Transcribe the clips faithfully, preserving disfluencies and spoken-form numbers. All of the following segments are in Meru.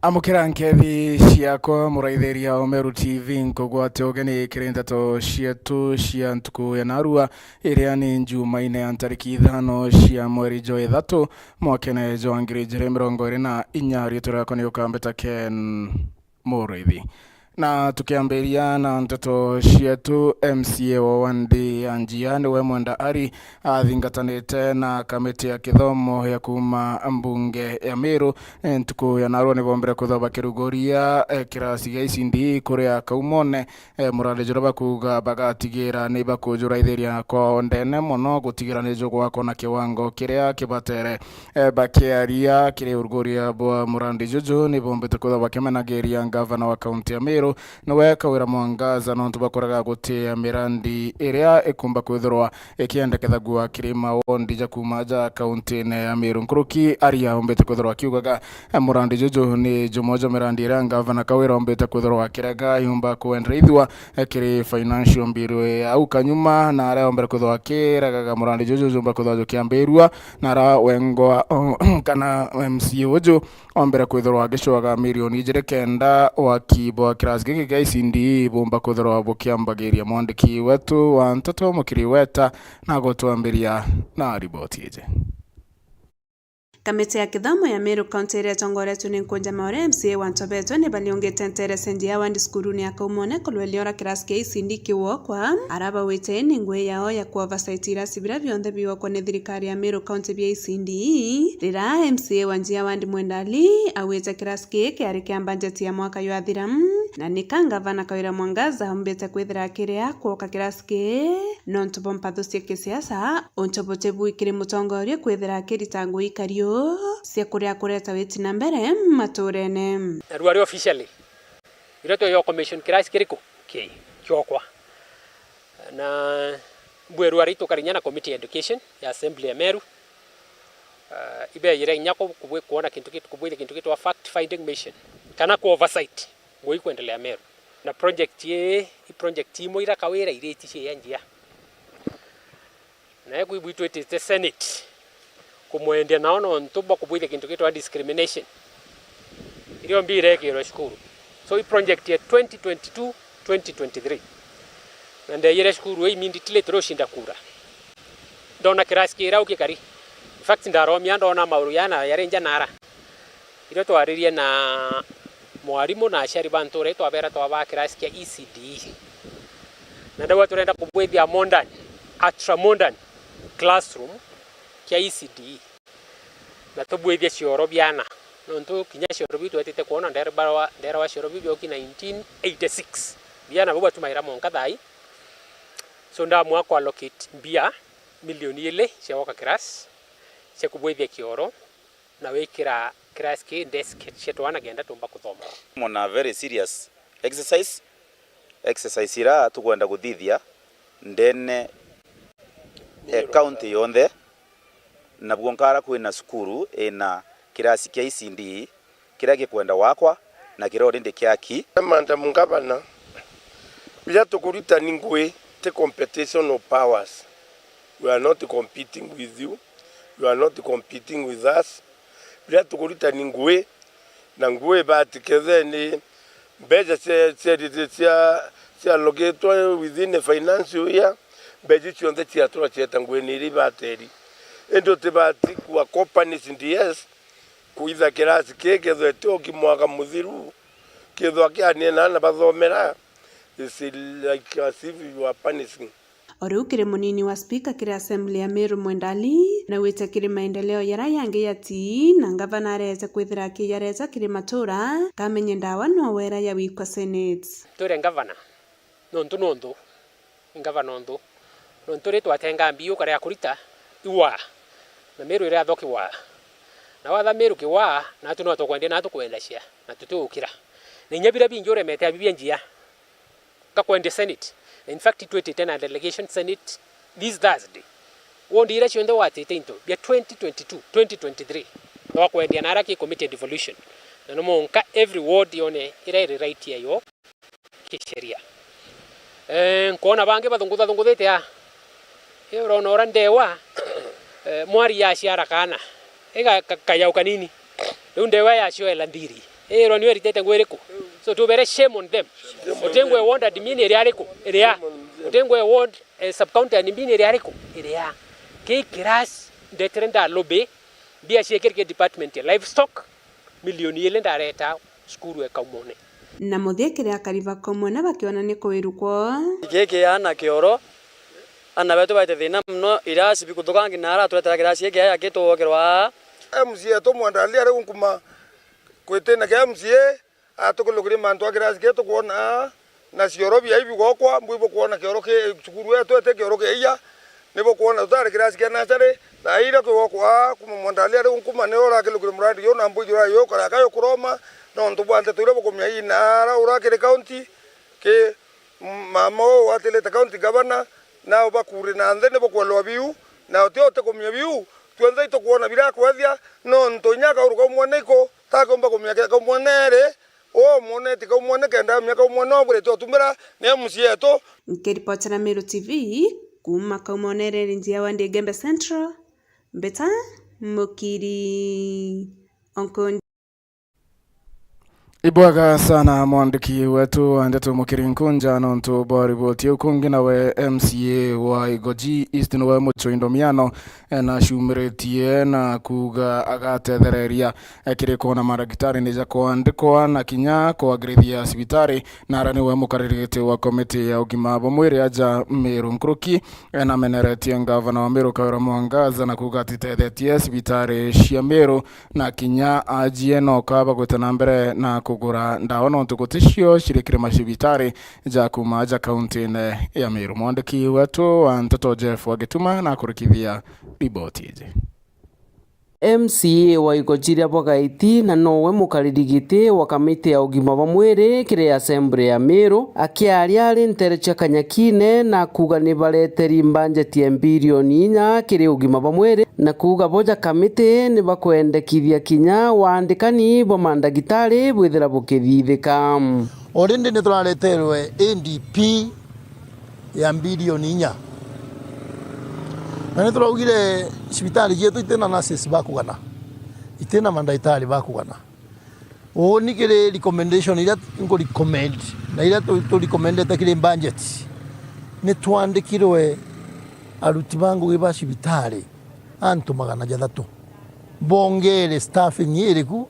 Amukira nkethi ciakwa, muraithiria o Meru T V, nkugwate ugeni kiri nteto cietu cia ntuku ya narua, iria ni Njumaine ya ntariki ithano cia mweri jwa ithatu, mwakene jwa ngiri ijiri mirongo iri na inya. Riitwa riakwa ni Ukambita Ken Muriithi. Na tukiambiria na nteto cietu, M C A wa wandi ya Njia niwe Mwenda Ari athingatanite na kamiti ya kithomo ya kuuma mbunge ya Meru, eh, ntuku ya narua nibombire kwithirwa bakiruguria, eh, kirasi gia E C D E kuria Kaumone, eh, murandi juria bakuuga bagatigira ni bakujuraithiria kwao ndene mono gutigira ni jugwakwa na kiwango kiria kibatere. Eh, bakiaria kiri uruguria bwa murandi juju, nibombite kwithirwa bakimenagiria ngavana wa kaunti ya Meru, niwe Kawira Mwangaza, nontu bakoraga gutia mirandi iria ikumba kwithirwa ikiendekethagua kiri mawondi ja kuuma ja kauntine ya Meru. Nkuruki aria ombite kwithirwa akiugaga, eh, murandi juju ni jumwe jwa mirandi iria ngavana Kawira ombite kwithirwa akirega yumba kwendereithua, eh, kiri financial bill ya au kanyuma, na aria ombere kwithirwa akiragaga murandi juju jumba kwithirwa jukiambirua, na aria wengwa, o, kana M C A uju ombere kwithirwa agicwaga milioni ijiri kenda waki bwa kirasi giki gia E C D E bumba kwithirwa bukiambagiria. Mwandiki wetu wa nteto Mukiri Weta na gutwambiria na riboti iji. Kamiti ya kithomo ya Meru County iria itongoretue ni Nkunja Maore, M C A wa Ntobetwe, ni bariungite nteere cia Njia Wandi cukurune ya Kaumone kurwelia uria kirasi kia E C D E kiwokwa. Aria bawite ni ngui yao ya ku oversight irasi biria bionthe biwokwa ni thirikari ya Meru County bia E C D E. Riria M C A wa Njia Wandi Mwenda Ali augite kirasi kii kiari kia mbanjeti ya mwaka jwathira, na nika ngavana Kawira Mwangaza aumbite kwithira akiria kwoka kirasi kii nontu bwa mpatho cia kisiasa, untu buti bui kiri mutongoria kwithira akirita ngui ikari uu cia kuria kureta witi na mbere maturene. Narua ari officially, iria twe yo commission kirasi kiriku? Kii kiokwa. Na mbwerua ari tukarinya na committee ya education ya assembly ya Meru, ah, ibejire inya ku-, kubwi-, kuona kintu kitu, kubwithia kintu gitwa fact finding mission, kana ku oversight ngui kwendelea Meru. Na project ii, i project imwe ira Kawira iriti cia Njia. Na ikwibwitwitite Senate kumwendia nao nontu bwa kubwithia kintu gitwa discrimination iria ombi irekirwe cukuru. So i project ya twenty twenty-two, twenty twenty-three. Na ndeyire cukuru ii immediately turucinda kura. Ndona kirasi kirau gikari. In fact, ndaromia ndona mauru yana yari nja nara. Irio twaririe na mwarimu na aciari ba ntura ii, twabera twabaa kirasi kia E C D E. Na ndauga turenda kubwithia modern, ultra modern classroom kia E C D E. Na tubwithie cioro biana. Nontu kinya cioro biu twetite kwona, nderwa, nderwa cioro biu bioki nineteen eighty-six. Biana bau batumaira monka thaa ii. So ndamua ku allocate mbia milioni ili cia gwaka kirasi, cia kubwithia kioro, na wikira kirasi ki desk cia twana kenda tumba kuthoma. Mona very serious exercise, exercise ira tukwenda kuthithia ndene, eh, county yonthe, na bwonka ara kwina cukuru ina kirasi kia E C D E kiria gikwenda wakwa na kiria already kiaki. Madam Governor, biria tukuruta ni ngui, ti competition of powers. We are not competing with you. You are not competing with us. Biria tukuruta ni ngui, na ngui ibatikethe ni mbeca cia, cia, cia, cia allocatwe within the financial year, mbeca icio cionthe ciatura cieta nguini iria ibateri. Indi utibati ku accompany C D S kwitha kirasi kii kethwe tioki mwaka muthiru, kethwa kianina na bathomera, it's like as if you are punishing. O riu kiri munini wa spika kiri assembly ya Meru Mwenda Ali, naugite kiri maendeleo jaria jangi jati, na ngavana arete kwithira akijareta kiri matura, kamenye ndawa no wera ya wikwa Senate. Twire ngavana, nontu nonthu, ngavana onthu, nontu ri twatenga mbiu karia kurita iwa, na Meru iria athoki wa, na watha Meru kiwa, natu no tukwendia na tukwendacia, na tutiukira. Na inya biria bingi uremete abibia njia. Ngakwendia Senate. In fact, twitite na delegation Senate this Thursday. Wondi iria cionthe watite into bia twenty twenty-two, twenty twenty-three, twakwendia na aria ki committee ya devolution. Na ni monka every ward yone iria iri right yayo kisheria. Eh, nkwona bangi bathungutha thunguthite a. Ii urona uria ndewa, eh, mwari yaciara kaana. Iga ka-, kayau kanini. Riu ndewa yacioela nthiri. Ero niyo eritete nguo iriku? So tubere shame on them. Utingwe ward admin iri ariku? Iria. Utingwe ward, eh, sub county admin iri ariku? Iria. Ki class ndetere nda lobby, mbia ciekirike department ya livestock, milioni ili ndareta cukuru e Kaumone. Na muthia kiri akari ba Kaumone bakiona ni kuiru kwoo. Giki ana kioro, ana betu baite thina mono, irasi bikuthukangi na araturetera kirasi giki aya gitwokerwa aa. M C A yetu Mwandalia ari unkuma kwitine kia M C A, atukilukirie mantu a kirasi kii tukwona aa, na cioro biai bigokwa, mbui bukwona kioro ki cukuru yetu iti kioro kiaia, ni bukwona tutari kirasi kia nasari, thaa iria tugokwa aa, kuma Mwandalia ari unkuma ni urakilukire muradi yu, na mbui jurari yu karaka yukuroma, nontu bwa nteto iria bukumia ii na ara urakiri county, ki mama uu watilite county governor, nao bakuri na nthi ni bukwelewa biu, na uti utikumia biu, twionthe itukwona birakwethia, nontu inya akauru kaumwa niku, takiumba kumia kia kaumwa neri, uu mwoneti kaumwa ni kenda amia kaumwa no burite utumira ni M C A yetu. Nkiripotera Meru T V, kuuma Kaumone Reri njia wa Ndigembe Central, Mbeta Mukiri Onkonja. Ibwega sana mwandiki wetu wa ndeto Mukiri Nkunja nontu bwa riboti iu. Kungi nawe M C A wa Igoji East niwe Muchoi Ndomiano, eh, nacumiritie na kuuga agatethereria, eh, kiri kwona mandagitari ni ja kwandikwa na kinya kwagirithia cibitari, na ara niwe mukariri giti wa komiti ya ugima bwa mwiri aja Meru. Nkuruki, eh, nameneretie ngavana wa Meru Kawira Mwangaza na kuuga atitethetie cibitari cia Meru, na kinya ajie no kaba gwita na mbere na kugura ndawa nontu guticio ciri kiri macibitari ja kuuma aja kauntine ya Meru. Mwandiki wetu wa nteto Jeff Wagituma nakurikithia riboti iji. M C A wa Igoji ria Bwagaiti na nowe mukariri giti wa kamiti ya ugima bwa mwiri kiri Assembly ya Meru, akiaria ari nteere cia Kanyakine na kuuga ni bareteri mbanjeti ya mbilioni inya kiri ugima bwa mwiri, na kuuga bo ja kamiti ni bakwendekithia kinya waandikani bwa mandagitari bwithira bukithithika. Already ni turareterwe A D P ya mbilioni inya. Na ni turaugire cibitari cietu itina nurses ba kugana, itina mandagitari ba kugana. Uuni kiri recommendation iria nku recommend na iria tu, tu recommendete kiri budget, ni twandikirwe aruti ba ngugi ba cibitari antu magana jathatu. Bongere staffing iriku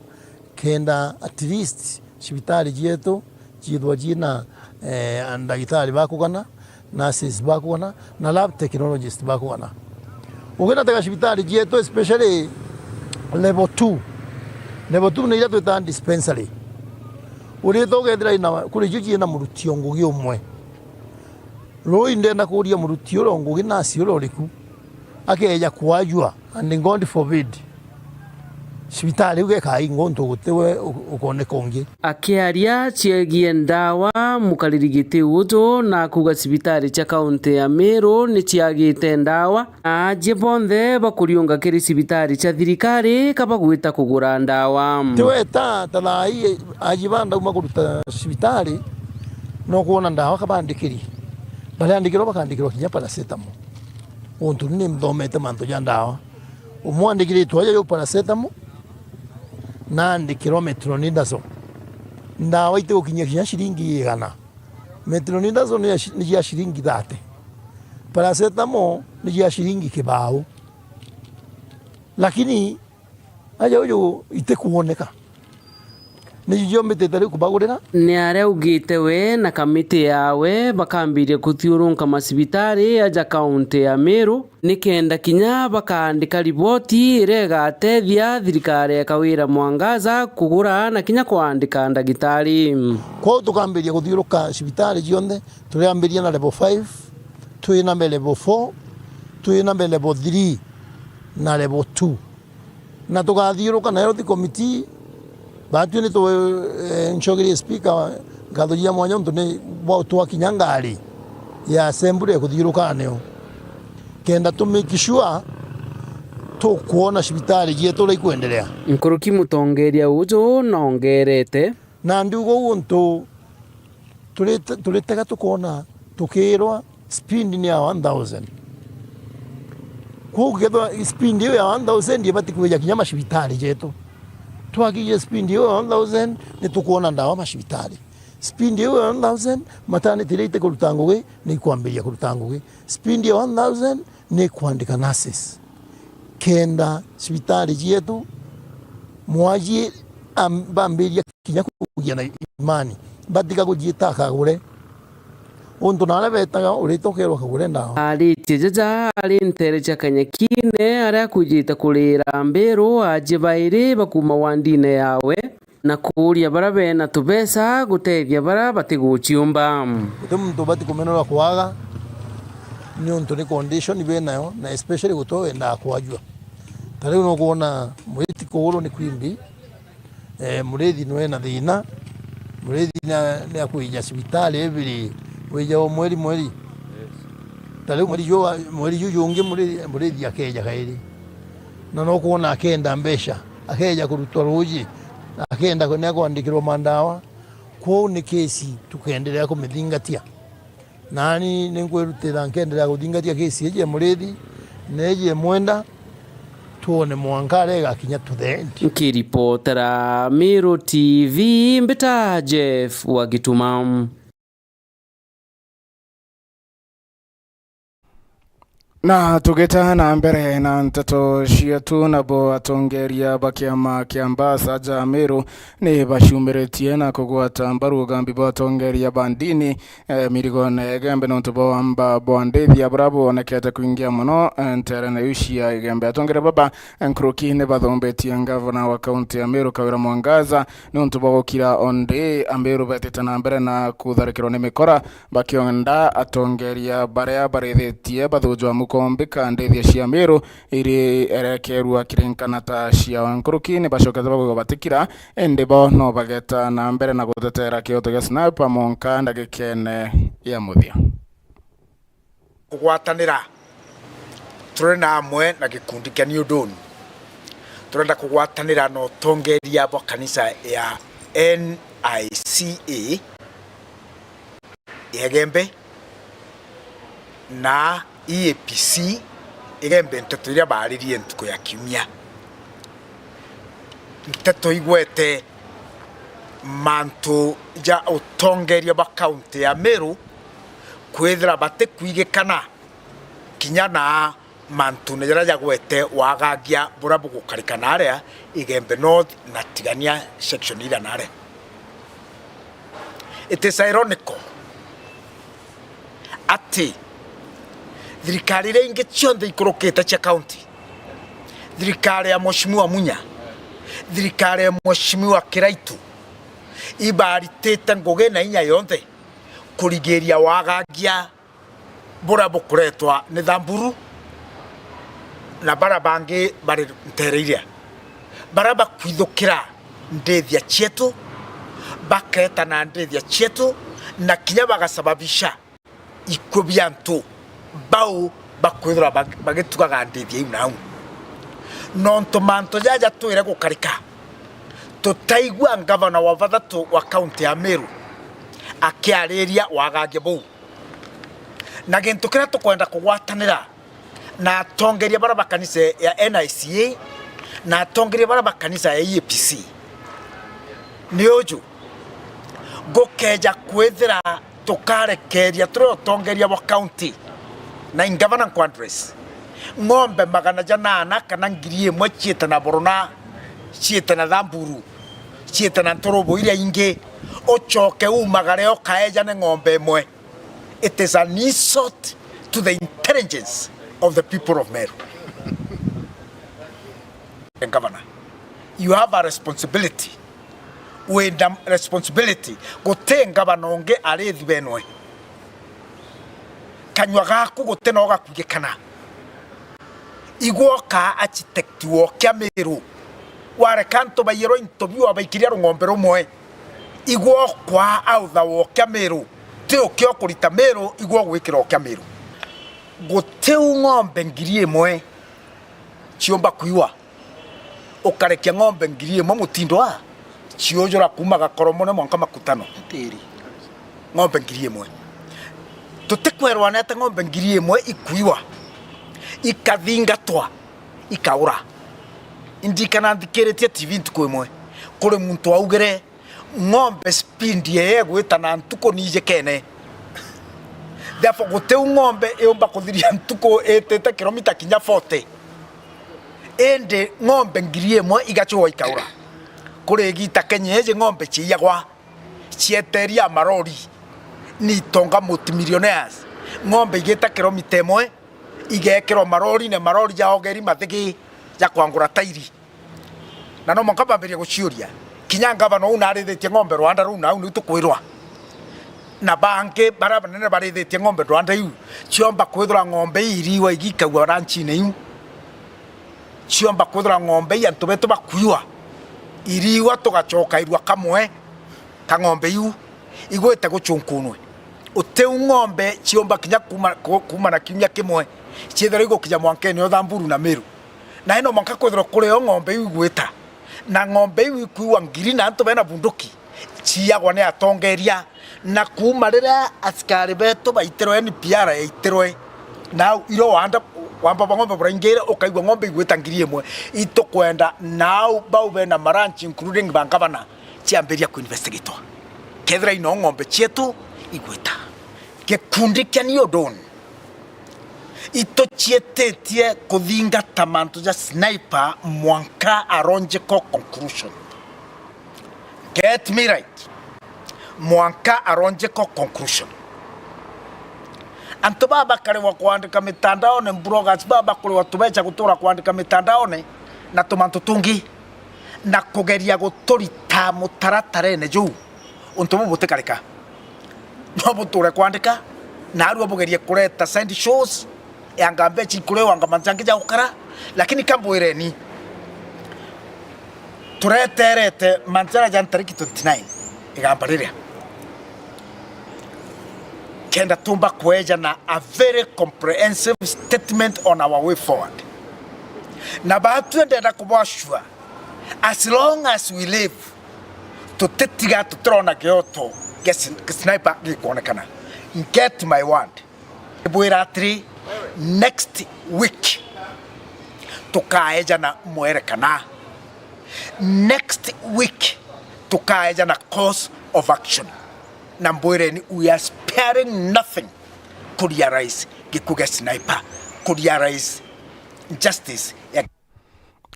kenda at least cibitari cietu ciithwa ciina, eh, ndagitari ba kugana, nurses ba kugana, na lab technologist ba kugana. Uginatega cibitari cietu, especially level two. Level two ni iria twitaga dispensary. Urite ukethira ina, kuri icio ciina muruti o ngugi umwe. Ruu indenda kuuria muruti uria o ngugi nurse uria uriku, akeeja kwajua, and God forbid, cibitari iu gekaingwa untu gutiwe u-, ukoneka ungi. Akiaria ciegie ndawa, mukariri giti uju na kuuga cibitari cia kaunti ya Meru ni ciagite ndawa, na ajie bonthe bakuriunga kiri cibitari cia thirikari ka bagwita kugura ndawa. Tiweta ta thaa ii aji ba ndauma kuruta cibitari, no kwona ndawa ka bandikiri. Bariandikirwa bakandikirwa kinya paracetamol. Untu ni nthomete mantu ja ndawa. Umwe andikiritwe aja yo paracetamol, naandikirwa metronidazole. Ndawa itigukinyia kinya ciringi igana. Metronidazole ni ya ci-, ni cia ciringi thirty. Paracetamol ni cia ciringi kibao. Lakini aja uju itikwoneka. Nicio mbitite riu kubagurira. Ni aria augite we na kamiti yawe bakambiria kuthiurunka macibitari aja kaunti ya Meru, nikenda kinya bakaandika riboti iria igatethia thirikari ya Kawira Mwangaza kugura na kinya kwandika ndagitari. Kwou tukambiria kuthiuruka cibitari cionthe, turiambiria na level five, twiname level four, twiname level three na level two. Na tugathiuruka na health committee, batwi ni tu, eh, ncokerie speaker ngatho cia mwanya untu ni bwa twakinya ngari ya assembly ya kuthiuruka nayo. Kenda tu make sure tukwona cibitari cietu uria ikwenderea. Nkuruki mutongeria uju naongerete. Na ndiuga uu untu turite-, turitega tukoona tukirwa speed ni ya one thousand. Kwou kethwa speed iyo ya one thousand ibati kwija kinya macibitari jetu. Twakinyia speed iu ya one thousand, ni tukwona ndawa macibitari. Speed iu ya one thousand, maternity iria itikuruta ngugi, ni ikwambiria kuruta ngugi. Speed ya one thousand, ni kwandika nurses. Kenda cibitari cietu, mwaji am-, bambiria kinya kugia na imani, batiga kujiita akagure. Untu naria betaga urita ukerwa kagure ndawa. Aritie jaja ari ntere cia Kanyakine, aria akwijite kurira mbiru aji bairi bakuma wandine yawe, na kuuria baria bena tubeca gutethia baria batiguciumba. Guti muntu ubati kumenerwa kwaga, niuntu ni condition benayo, na especially guti wendaa kwajua. Ta riu nukwona mwiti kuguru ni kwimbi, eh, murithi nwe na thina, murithi na, ni akwija cibitari ibiri, wija o mweri mweri. Ta riu mweri ju, mweri ju jungi muri-, murithi akeja kairi. Na nukwona akenda mbeca, akeja kurutwa ruji, akenda ku-, ni akwandikirwa mandawa. Kwou ni kesi tukenderea kumithingatia. Nani ni nkwirutira nkenderea kuthingatia kesi iji ya murithi na iji ya mwenda, twone mwanka aria igakinya to the end. Nkiripotera Meru T V, mbita Jeff wa Gituma. Na tugita na mbere na nteto cietu, nabo atongeria ba kiama kia Mbasa ja Meru ni bacumiritie na kugwata mbaru ugambi bwa atongeria ba ndini, eh, mirigone Igembe nontu bwa wamba bwa ndithia buria bwonekete kwingia mono, eh, nterene iu cia Igembe. Atongeria baba, eh, nkuruki ni bathumbitie ngavana wa kaunti ya Meru Kawira Mwangaza niuntu bwa gukira o ndi Ameru betite na mbere na kutharikirwa ni mikora, bakionda atongeria baria barithitie bathujwa mukombi ka ndithia cia Meru iri erekerua kirinkana ta ciao. Nkuruki ni bacokete bagwigwa batikira, indi bo no bageta na mbere na gutetera kioto gia Sniper mwanka ndagikene ya muthia. Kugwatanira, turi na amwe na gikundi kia New Dawn. Turenda kugwatanira na utongeria bwa kanisa ya N I C A ya Igembe na E A P C Igembe, nteto iria baaririe ntuku ya kiumia. Nteto igwete mantu ja utongeria bwa kaunti ya Meru kwithira batikwigikana kinya na mantune jaria jagwete wagagia buria bugukarika naria Igembe North na Tigania section ira naria. It is ironical ati thirikari iria ingi cionthe ikurukite cia county, thirikari ya Mheshimiwa Munya, thirikari ya Mheshimiwa Kiraitu, ibaritite ngugi na inya yonthe kurigiria wagagia buria bukuretwa ni Thamburu na baria bangi bari ntere iria, baria bakwithukira ndithia cietu, baketa na ndithia cietu, na kinya bagasababisha ikuu bia antu bau bakwithirwa bag-, bagitugaga ndithia iu nau. Nontu mantu jaja twire gukarika, tutaigua ngavana wa bathatu wa kaunti ya Meru akiariria wagagia buu. Na gintu kiria tukwenda kugwatanira na atongeria baria ba kanisa ya N I C A na atongeria baria ba kanisa ya E A P C ni uju, gukeja kwithira tukarekeria turi utongeria bwa county na ingavana nkwaddress, ng'ombe magana janana kana ngiri imwe ciite na Borona, ciite na Thamburu, ciite na nturubu iria ingi, ucoke umagare ukaejane ng'ombe imwe. It is an insult to the intelligence of the people of Meru. Governor, you have a responsibility. Wina responsibility. Guti ngavana ungi arithi benwe. Kanyua gaku guti na ugakwigikana. Igwe ukaa architect wa ukia Meru. Wareka antu baiyirwa into biu wabaikiria rung'ombe rumwe. Igwe ukwaa autha wa ukia Meru. Ti ukia ukurita Meru, igwe ugwikira ukia Meru. Gutiu ng'ombe ngiri imwe ciumba kwiwa. Ukarekia ng'ombe ngiri imwe mutindo wa ciujura kuuma Gakoromone mwanka Makutano. Atiri. Ng'ombe ngiri imwe. Tutikwerwa nete ng'ombe ngiri imwe ikwiwa, ikathingatwa, ikaura. Indikana nthikiritie T V ntuku imwe. Kuri muntu waugire, ng'ombe speed yeye igwita na ntuku ni ijikene. Therefore, gutiu ng'ombe iumba kuthiria ntuku itite kilomita kinya forty. Indi ng'ombe ngiri imwe igacua ikaura. Kuri igita Kenya iji ng'ombe ciiyagwa, cieteria amarori, ni itonga multimillionaires. Ng'ombe igita kilomita imwe, igekirwa marorine, marori ja ogeri mathigi ja kwangura tairi. Na no mwanka bambirie guciuria, kinya ngavana uu narithitie ng'ombe rwanda ruu, nau niu tukwirwa. Na bangi baria banene barithitie ng'ombe rwanda iu, ciomba kwithirwa ng'ombe ii iriwa igikagua ranchine iu. Ciomba kwithirwa ng'ombe ii antu betu bakuiwa, iriwa tugacoka irua kamwe ka ng'ombe iu igwite gucunkunwe. Utiu ng'ombe ciomba kinya kuuma, ku-, kuuma na kiumia kimwe, ciithirwa igukinya mwankene o Thamburu na Meru. Na ino mwanka kwithirwa kuri o ng'ombe iu igwita. Na ng'ombe iu ikuiwa ngiri na antu bena bunduki, ciiyagwa ni atongeria. Na kuuma riria asikari betu baitirwe, N P R yaitirwe, nau iro wanda, wamba bwa ng'ombe buraingire, ukaigua ng'ombe igwita ngiri imwe. Itukwenda nau bau bena maranchi, including ba ngavana, ciambiria kuinvestigatwa. Kethira ino ng'ombe cietu igwita. Gikundi kia New Dawn itucietitie kuthingata mantu ja Sniper mwanka a logical conclusion. Get me right. Mwanka a logical conclusion. Antu baba bakariwa kwandika mitandaone, bloggers baba bakuriwa tubeca gutura kwandika mitandaone na tumantu tungi, na kugeria guturita mutaratarene juu. Untu buu butikarika. No buture kwandika, na arua bugerie kureta side shows, yanga mbeca ikuriwa, anga mantu jangi ja gukara, lakini kambwireni, tureterete mantu jaria ja ntariki twenty nine, igamba riria, kenda tumba kwejana a very comprehensive statement on our way forward. Na batwi ndenda kubwa sure, as long as we live, tutitiga tutirona kioto gia sn-, Sniper gikwonekana. Get my word. Bwira atiri, next week tukaejana mwerekana. Next week tukaejana course of action. Na mbwireni, we are sparing nothing ku realize gikuo gia Sniper, ku realize justice ya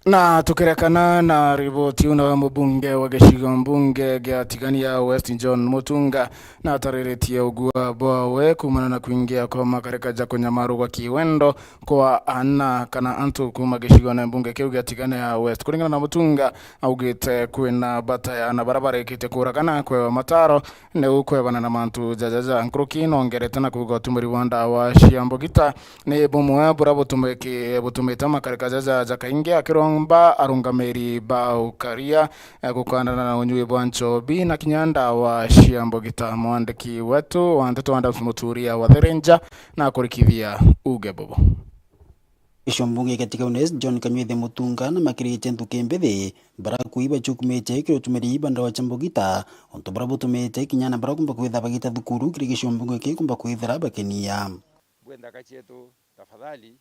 Na tukirekana na riboti iu, nawe mubunge wa gicigo mbunge gia Tigania West John Mutunga natariritie ugua bwawe kuumana na kwingia kwa makarika ja kunyamarugwa kiwendo kwa ana kana antu kuuma gicigone mbunge kiu gia Tigania West. Kuringana na Mutunga, augite kwina bata ya ana bara barikitie kuragana kwewa mataro ni ukwebana na mantu jajaja. Nkuruki nongerete na kuuga utumiri bwa ndawa cia mbugita ni bumwe bura butumiki-, butumite makarika jajaja kaingi akiromba arungamiri ba ukaria, eh, gukandana na unyui bwa nchobi na kinya ndawa cia mbugita. Mwandiki wetu wa nteto Adams Muturia wa Therenja na kurikithia uge bubu. Icio mbunge katika unes John Kanyuithe Mutunga na makirite nthuki mbithi bara kuiba chukumite kiri utumiri ba ndawa cia mbugita, untu bura butumite kinya na bara kumba kwitha bagita thukuru kiri gicigo mbunge kiu kumba kwithira bakinia. Mbwe nthaka cietu, tafadhali,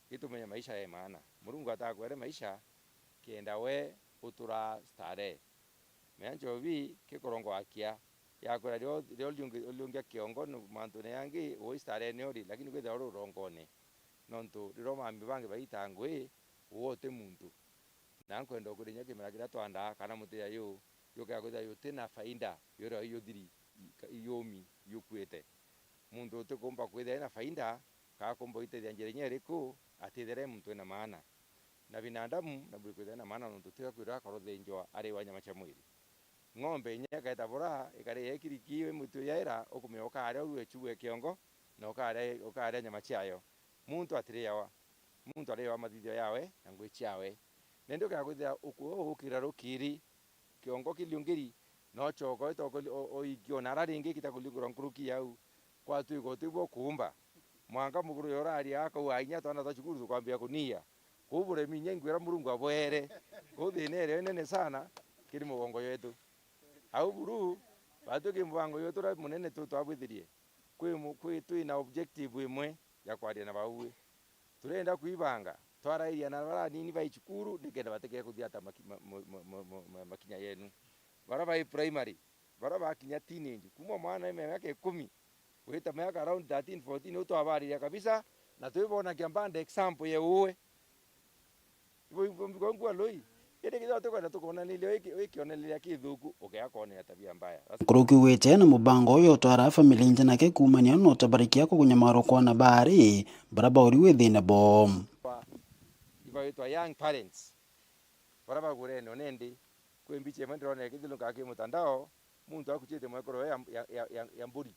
gitumenye maisha ya maana. Murungu atakwere maisha kenda we utura starehe. Mea nchobi kikurongo akia, yakwira rio, rio liungi-, liungia kiongo nu-, mantune yangi, ui starehe ni uri, lakini kwithira uri urongone. Nontu riria mambi bangi baita ngui, uwe uti muntu. Na nkwenda ukurinya kimera kiria twandaa kana mutithia yu, yukea kwithia yuti na faida, yuria yuthiri, i-, ka-, yumi, yukuite. Muntu utikumba kwithia ena faida, kana kumba uitethia njira inya iriku, atithere muntu ena maana. Na binadamu naburi kwithia ena maana nontu tiga kwirwa akarothenjwa ari wa nyama cia mwiri. Ng'ombe inya ikaeta bura, ikari yekiriki, wi mutu yaira, ukumenya ukaria uu echugwe kiongo, na ukaria, ukaria nyama ciayo. Muntu atiriawa. Muntu ariawa mathithio yawe na ngui ciawe. Nindi ukea kwithira uku-, ukira rukiri, kiongo kiliungiri, na ucoka wita ukuli-, u-, uingi ona ara ringi kita kuliungirwa nkuruki yau. Kwatwika uti bwo kuumba. Mwanka mukuru yo uraria akauga inya twana twa cukuru tukwambia kunia. Kuu buremi inya ingwira Murungu abwere. Kuu thina irio inene sana kiri mugongo yetu. Au buru, batwiki mubango yetu uria munene tu twabwithirie. Kwi mu-, kwi, twina objective imwe ya kwaria na bau. Turenda kwibanga, Twarairia na bara nini bai cukuru, nikenda batikee kuthiata maki-, ma-, ma-, makinya yenu. Bara bai primary, bara bakinya teenage, kuma mwana ime miaka ikumi, gwita miaka around thirteen, fourteen, u twabariria kabisa, na twibonagia mbande example ye uwe. Ibo, ibo, ibo ngua loi. Indi kithira tukwenda tukonaniria wiki-, wikionereria kithuku, ukea kwoneria tabia mbaya. That's Nkuruki ugwite na mubango uyu utwara family nja nake kuumania na utabarikia kugunya maoro kwa na bari, bara bauri wi thina bo. Iba witwa young parents. Bara bagurene onendi, kwi mbicha imwe ndirona ikithiruka ki mutandao, muntu akuchite mwekoro ya, ya, ya, ya, ya mburi.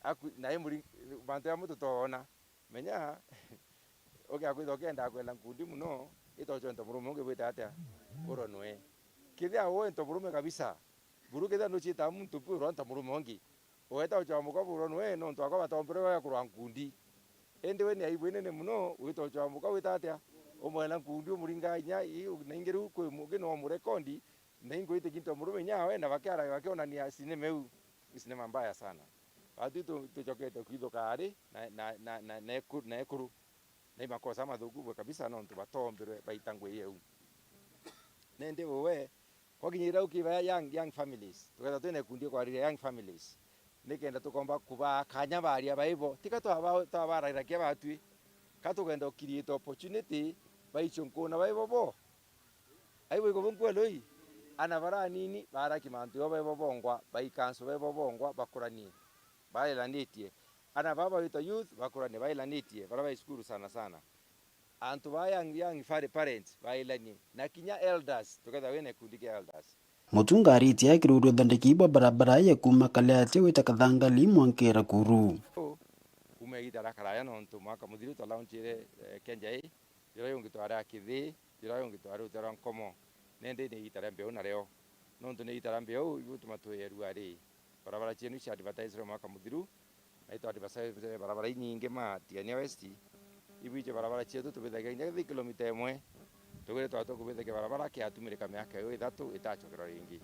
Aku-, na i mburi, mantu ya mutu toona. Menya, ugiakwithwa ukienda kwenda nkundi muno, itochwa nto murume ungi bwita atia? Uronwe. Kethia we nto murume kabisa, buru kethia nuchita muntu pu uronta murume ungi. Ugeta uchoa muka buru nwe nontu akwa batombere we kurwa nkundi. Indi we ni aibu inene muno, wita uchoa muka wita atia? Umwena nkundi umuringa inya, i, na ingi riu kwi mu-, kino murekondi, na ingwite kintu murume inya we, na bakiara-, bakionania sinema iu. Ni sinema mbaya sana. Batu tu-, tuchokete kwithuka ari na, na, na, na, na ekuru, na ekuru. Na i makosa mathuku bwe kabisa nontu batombirwe baita ngui iu. Nindi uwe, kwakinyira ukiba young, young families, tukethira twina ikundi ikwariria young families, nikenda tukomba kubaa kanya baria baibo, tika twaba-, twabararagia batwi, ka tukenda ukiriite opportunity baichwe nkuna baibo bo. Aibo iko bo nkweloi, ana bara anini baraki mantu yo baibo bongwa, baikanso baibo bongwa, bakuranie. Bailanitie. Ana baba witwa youth bakurane bailanitie, bara bai cukuru sana sana. Antu ba young, young fare parents bailanie. Na kinya elders, tukethira wina gikundi kia elders. Mutunga aritie akirurua uthandiki bwa barabara ya kuuma Kaliati gwita Kathangali mwankira Kuru. Kuma igita ria karaya nontu mwaka muthiru twa launchire, eh, Kenja ii. Jira yungi twari a Kithii, jira yungi twari utia rwa Nkomo. Nindi ni igita ria mbeu nario. Nontu ni igita ria mbeu, igutuma twiyerua ri. Barabara cienu cia advertisirwe mwaka muthiru, na itwa advertisirwe barabara inyingi ma Tigania West. Ibwije barabara cietu tubithagia inya thi kilomita imwe. Tugire twatwa kubithagia barabara kiatumirika miaka iyo ithatu itacokerwa ringi.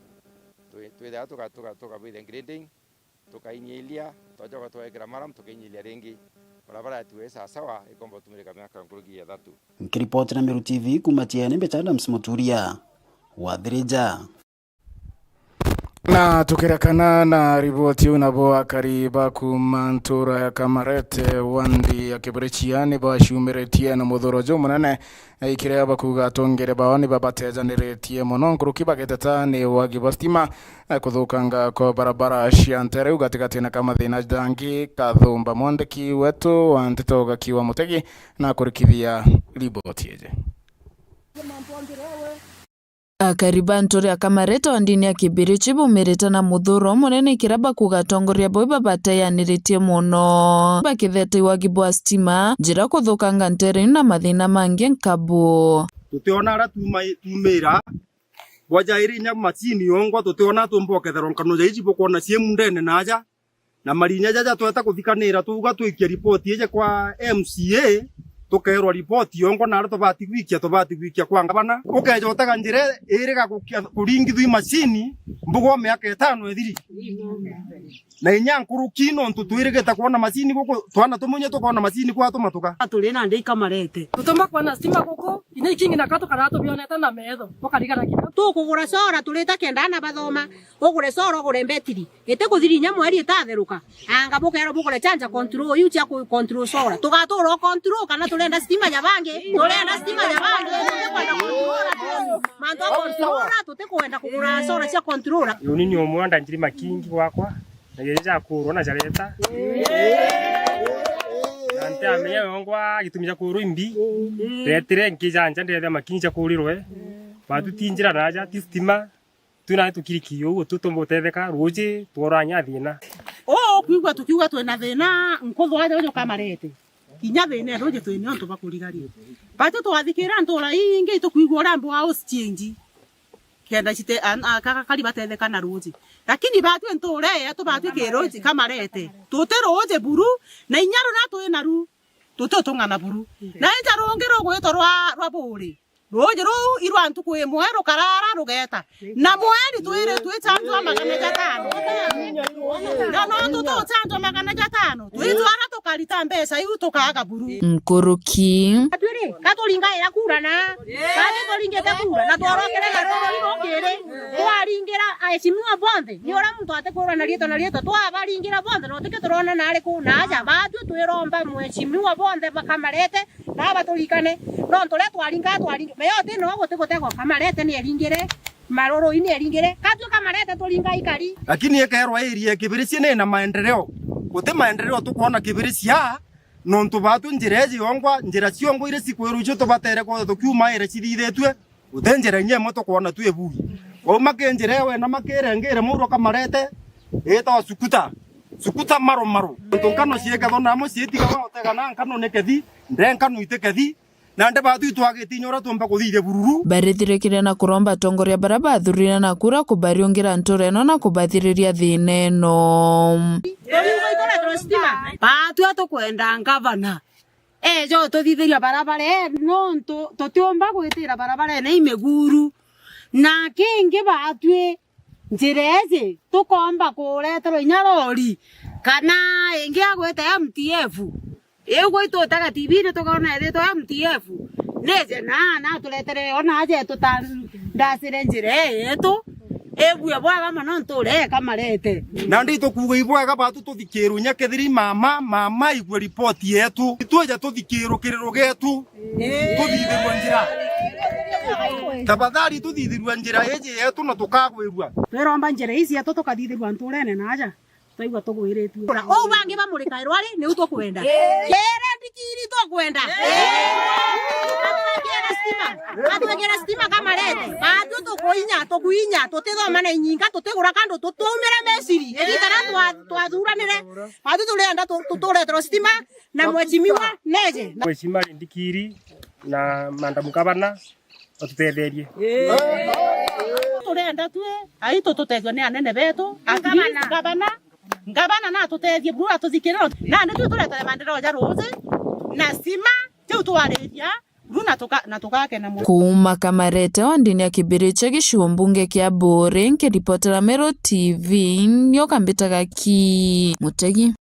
Twi-, twithaga tuga-, tuga-, tukabithia grading, tukainyilia, twacoka twekira maram, tukainyilia ringi. Barabara yatiwe sasawa, ikomba gutumirika miaka nkuruki ya ithatu. Nkiripoti na Meru T V kuma Tiene, mbeta Adams Muturia, Wathirija. Na tukirekana na riboti iu, nabo akari ba kuma ntura ya Kamarete, wandi ya Kibirichia, ni baciumiritie na muthuro jumunene, ikiria bakuga atongere bao ni babatejaniritie mono nkuruki bagiteta ni wagi bwa stima, kuthukanga kwa barabara cia ntere iu gatigati na ka mathina jangi. Kathumba, mwandiki wetu wa nteto Gakiwa Mutegi, na kurikithia riboti iji. Akari ba nture ya Kamarete wa ndini ya Kibirichi bumirite na muthuro munene ikiria bakuga atongoria bau babateyaniritie mono, bakithete iwagi bwa stima, njira kuthukanga ntere na mathina mangi nkabu. Tutiona ara tuma-, tumira, bwajairi inya macini yongwa, tutiona tumba uketherwa nkano ja iji bukwona cie mundene na aja. Na marinya jaja tweta kuthikanira, tuuga twikie ripoti ije kwa M C A, tukeerwa ripoti yongwa, na aria tubati gwikia, tubati gwikia kwa ngabana. Ukeeja utega njira iri ga gukia, kuringithua i macini, mbugo miaka itano ithiri. Na inya nkuruki, nontu twirigite kwona macini guku, twana tumunye tukoona macini kwa tumatuka. Turi na ndei Kamarete. Tutuma kwona stima guku, inya ikingi na ka tukara tubionete na metho, tukarigara kinya. Tukugura sora, turite kenda ana bathoma. Ugure sora, ugure mbetiri. Itikuthira inya mweri itatheruka. Anga bukeerwa bugure chanja control, iu cia ku control solar. Tugatura o control kana turenda stima ya bangi? Turenda stima ya bangi. Tutikwenda control. Mantu a control, tutikwenda kugura solar cia control. Uni ni umwe ndanjiri makingi gwakwa, na iria jakurwa na jareta. Na ntiamenya yongwa gitumi ja kurwa imbi. Retire nkijanja ndethe makingi ja kurirwe. Batu ti njira naja, ti stima. Twina tukiriki uu, tutumba utetheka, ruuji tworanya thina. Uu ukwigua tukiuga twina thina, nkuthu aja uju Kamarete. Kinya thina ruuji twina untu bwa kurigaria. Batu twathikira ntura ingi, itukwigua uria mbu house change. Kenda cite, an-, a-, ka-, ka-, kari batetheka na ruuji. Lakini batwi ntura yetu, batwi ki ruuji Kamarete. Tuti ruuji buru, na inya ruria twina ru, tuti utung'ana buru. Na ija rungi rugwitwa rwa, rwa Buuri. Ruuji ruu irwa ntuku imwe rukarara rugeeta. Na mweri twiri twichanjwa magana jatano. Na nontu tuchanjwa magana jatano, twitwara tukarita mbeca iu tukaaga buru. Nkuruki. Atwiri, ka turingaira kura na, ka turingite kura na tworokere na ruru rukiri. Twaringira aheshimiwa bonthe. Ni uria muntu atikurwa na riitwa na riitwa, twabaringira bonthe, na utikio turona na ariku na aja. Baatwi twiromba mheshimiwa bonthe bakamarete, na baturikane. Nontu uria twaringa, twaringa. Meyo ti no guti gutegwa kamarete ni eringire. Maruru-ini eringire, katwi kamarete turinga ikari. Lakini ikeerwa area ya Kibiricia ni na maendeleo. Guti maendeleo tukwona Kibiricia, nontu baatwi njira iji yongwa, njira ciongwa iria cikwirwa icio tubatere kwithirwa tukiuma area cithithitue, guti njira inya imwe tukwona twi bui. Wauma ki njira ewe na makirengire muru kamarete, itwa sukuta. Sukuta maru maru. Nontu nkano ciikethwa namo ciitigaga utega na nkano ni kethi, nde nkano itikethi, Nandi baatwi itwagitinya uria tuumba kuthithia bururu. Barithirikire na kuromba atongoria baria bathurire na kura kubariungira ntura ino na kubathiriria thiina ino. Baatwi atukwenda ngavana eeje ututhithiria barabara ii, nontu tutiumba gwitira barabarene imiguru. Na kingi baatwi njira iji tukoomba kureterwa inya rori kana ingi agwita M T F. Iu gwitu utaga T V-ini tukoona ethitwa M T F nije na, na aturetere ona aje tutandasire njira ii yetu. Ibue bwega mono ntuure ikamarete. Nandi itukuuga ibwega baatwi tuthikirwe inya kethiri mama, mama aigue ripoti yetu. Itwija tuthikirwe kiriro gietu. Tuthithirwe njira. Tafadhali tuthithirwe njira iji yetu na tukagwirua. Twiromba njira iji yetu tukathithirwa ntuurene na aja. Twaigua tugwiritue. Uu bangi bamurikairwa ri, niu tukwenda. Kiri ndikiri tukwenda. Atwekere stima. Atwekere stima kamarete. Baatwi tukuinya, tukuinya, tutithoma na inyinga, tutigura kandu, tutaumire Misiri. Ithitara twa-, twathuranire. Baatwi turienda tu-, tu-, tureterwe stima na mheshimiwa neje. Mheshimiwa Rindikiri na Madam Gavana batutetherie. Turenda twi aitu tutethua ni anene betu, at least ngavana, ngavana na atutethie buru atuthikirire. Nandi twi turetere maendeleo ja ruuji na stima, tiu twariria buru na tuka-, na tugakena mono. Kuuma Kamarete wa ndini ya Kibirichia gicigo mbunge kia Buuri, nkiripotera Meru T V, nioka mbitaga ki Mutegi.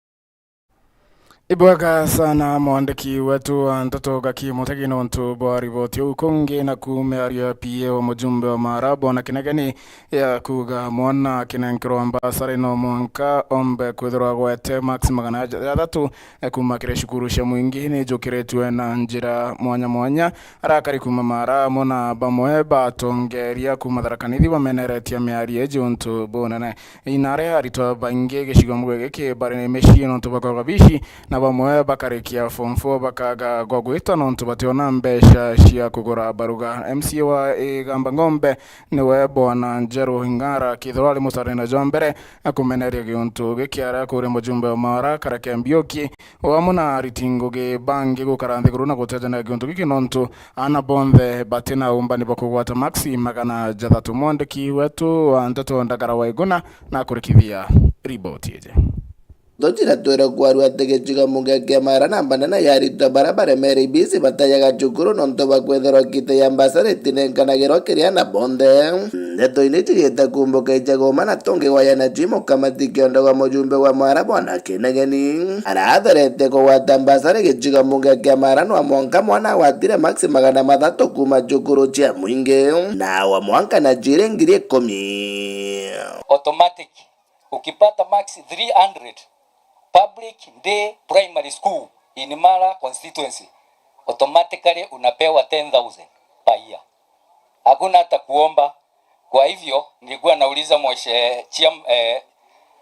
Ibwega sana mwandiki wetu wa nteto Gaki Mutegi nontu bwa riboti iu. Kungi naku miario ya P A wa mujumbe wa Maara Bwana Kinegeni ya kuuga mwana akinenkerwa mbasari no mwanka ombe kwithirwa agwete max magana jathatu kuuma kiri cukuru cia mwingi nijukiritue na njira mwanya mwanya. Arakari kuuma Maara amwe na bamwe batongeria kuuma Tharaka Nithi bameneretie miario iji untu bunene. Inare aritwa baingi gicigo mbunge giki bari na micii nontu bwa kwaga bici, na bamwe bakarikia form four bakaga gwa gwita nontu bationa mbeca cia kugura baruga. M C A wa Igamba Ng'ombe niwe Bwana Njeru Ing'ara, kethirwa ari mucarene jwa mbere akumeneria giuntu giki, aria akuria mujumbe wa Maara Kareke Mbiuki, o amwe na ariti ngugi bangi gukara nthiguru na gutejania giuntu giki nontu aana bonthe batina umbani bwa kugwata maksi magana jathatu. Mwandiki wetu wa nteto Ndagara Waiguna na kurikithia riboti iji. Tujira twire kwarua ati gicigo mbunge kia Maara namba nene ya aritwa baria baremere ibisi batayaga cukuru nontu bwa kwithirwa kiti ya mbasari itinenkanagirwa kiri aana bonthe. Ndeto ini cigite kumbuka ijagoma na tungi waya na cimo kamati kiondoga mujumbe wa Maara Bwana Kinegeni. Aratherete kugwata mbasari gicigo mbunge kia Maara no mwanka mwana agwatire maksi magana mathatu kuuma cukuru cia mwingi, na wa mwanka na jiri ngiri ikumi. Automatic. Ukipata marks three hundred, Public Day Primary School in Maara constituency, automatically unapewa ten thousand per year. Hakuna hata kuomba. Kwa hivyo, nilikuwa nauliza mheshimiwa, eh,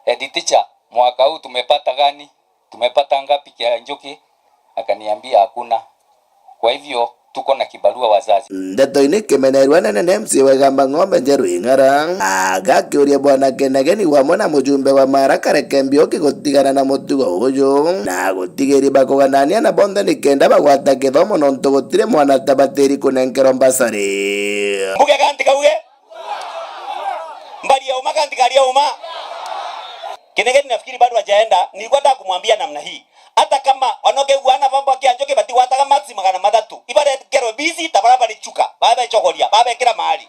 head teacher, mwaka huu tumepata gani? Tumepata ngapi kia Njuki? Akaniambia hakuna. Kwa hivyo, tuko na kibarua wazazi. Ndeto-ini kimenerua nene ni M C A wa Igamba Ng'ombe Njeru Ing'ara. Agakiuria Bwana Kinegeni wamwe na mujumbe wa Maara Kareke Mbiuki gutigana na mutugo uju. Na gutigiri bakuganania na bonthe nikenda bagwata kithomo nontu gutiri mwana tabatiri kunenkerwa mbasari. Mbuge kanti kauge? Mbari ya uma kanti kari ya uma. Kinegeni nafikiri bado hajaenda, nilikuwa nataka kumwambia namna hii. Hata kama wanoke wana baba kia Njoki batigwataga max magana mathatu, ibarekerwe bisi ta bara bari chuka. babecogoria, babekira mari.